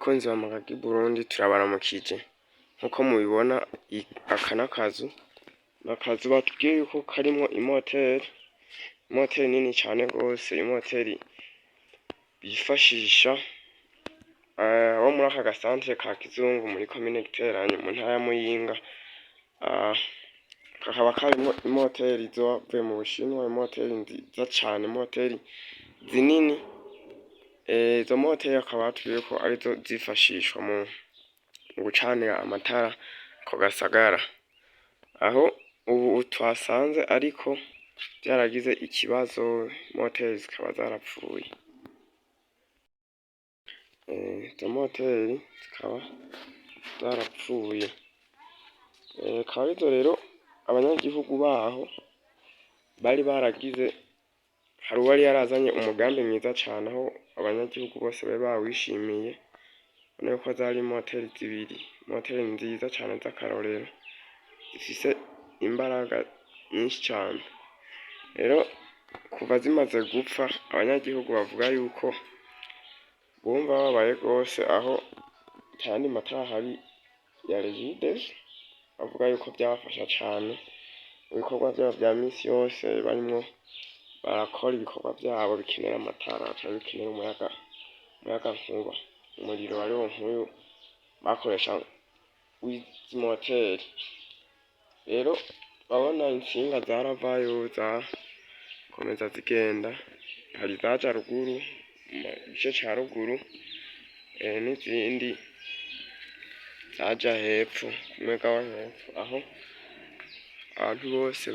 Bakunzi ba Magagi Burundi, turabaramukije. Nkuko mubibona, aka n'akazu, n'akazu batubwiye yuko karimwo imoteri, imoteri nini cane gose, imoteri bifashisha bo muri aka gasantere ka Kizungu, muri komine Giteranyi, mu ntara ya Muyinga. Kakaba karimwo imoteri zavuye mu Bushinwa, imoteri nziza cane, imoteri zinini. Izo moteri bakaba batubwiye ko arizo zifashishwa mu gucanira amatara ako gasagara, aho ubu twasanze ariko vyaragize ikibazo, imoteri zikaba zarapfuye. Izo moteri zikaba zarapfuye, akaba arizo rero abanyagihugu baho bari baragize. Hari uwari yarazanye umugambi mwiza cane, aho abanyagihugu bose bari bawishimiye. Ubona yuko zari imoteri zibiri, imoteri nziza cane z'akarorero, zifise imbaraga nyinshi cane. Rero kuva zimaze gupfa, abanyagihugu bavuga yuko bumva bababaye gose, aho atayandi matara ahari ya Regideso. Bavuga yuko vyabafasha cane mu bikorwa vyabo vya misi yose, barimwo barakora ibikorwa vyabo bikenera amatara canke bikenera umuyaga, umuyagankuba, umuriro wariwo nk'uyu bakoresha w'izi moteri. Rero urabona intsinga zaravayo, zakomeza zigenda, hari izaja ruguru mu gice ca ruguru, n'izindi zaja hepfo kumwega wo hepfo, aho abantu bose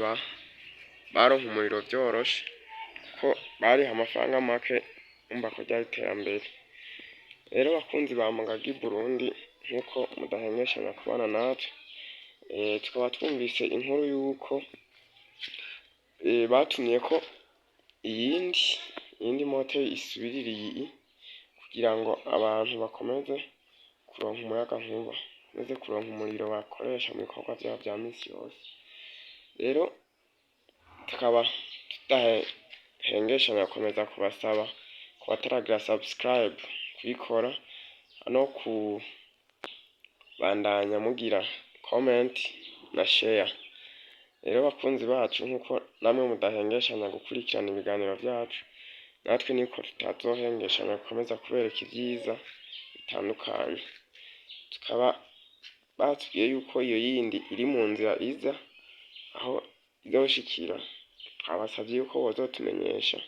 baronka umuriro vyoroshe, kuko bariha amafaranga make. Urumva ko ryari iterambere. Rero bakunzi ba Mugagi Burundi, nkuko mudahengeshanya kubana natwe, tukaba twumvise inkuru yuko batumyeko iyindi moteri isubirira iyi, kugira ngo abantu bakomeze kuronka umuyagankuba, bakomeze kuronka umuriro bakoresha mu bikorwa vyabo vya misi yose. Rero tukaba tudahengeshanya gukomeza kubasaba, ku bataragira subscribe, kuyikora no kubandanya mugira comment na share. Rero bakunzi bacu, nkuko namwe mudahengeshanya gukurikirana ibiganiro vyacu, natwe niko tutazohengeshanya gukomeza kubereka ivyiza bitandukanye. Tukaba batubwiye yuko iyo yindi iri mu nzira iza, aho izoshikira twabasavye yuko bozotumenyesha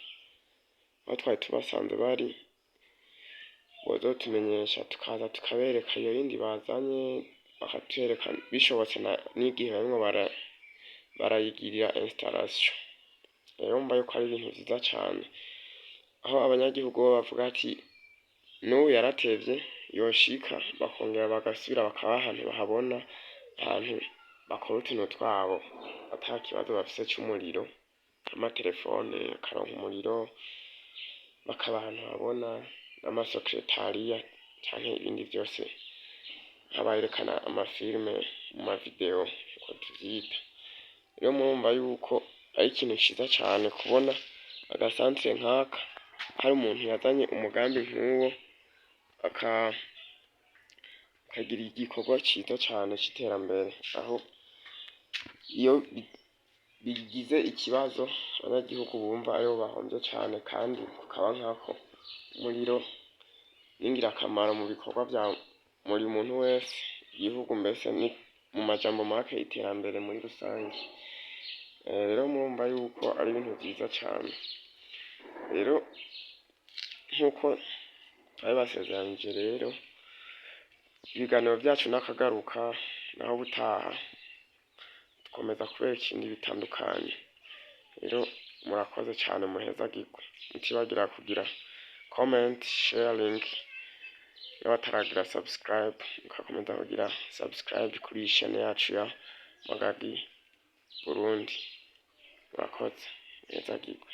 aho twari tubasanze bari, bozotumenyesha tukaza tukabereka iyo yindi bazanye, bakatwereka bishobotse n'igihe barimwo barayigirira installation. Rero urumva yuko ari ibintu vyiza cane, aho abanyagihugu bo bavuga ati n'ubu yaratevye, yoshika bakongera bagasubira bakaba ahantu bahabona, ahantu bakora utuntu twabo ata kibazo bafise c'umuriro, nk'amatelefone akaronka umuriro, bakaba ahantu habona, n'amasekretariya canke ibindi vyose, nk'aberekana amafilme mu mavideo uko tuvyita. Rero murumva yuko ari ikintu ciza cane kubona agasantere nk'aka hari umuntu yazanye umugambi nk'uwo, akagira igikorwa ciza cane c'iterambere, aho iyo bigize ikibazo abanyagihugu bumva aribo bahomvye cane, kandi kukaba nkako umuriro n'ingirakamaro mu bikorwa vya buri muntu wese, igihugu, mbese ni mu majambo make iterambere muri rusange. Rero murumva yuko ari ibintu vyiza cane. Rero nkuko twabibasezeranije, rero ibiganiro vyacu n'akagaruka, naho ubutaha dukomeza kubereka ibindi bitandukanye. Rero murakoze cane, muhezagirwe, mutibagira kugira comment, sharing, n'abataragira subscribe mukakomeza kugira subscribe kuri iyi chaîne yacu ya Magagi Burundi. Murakoze, muhezagirwe.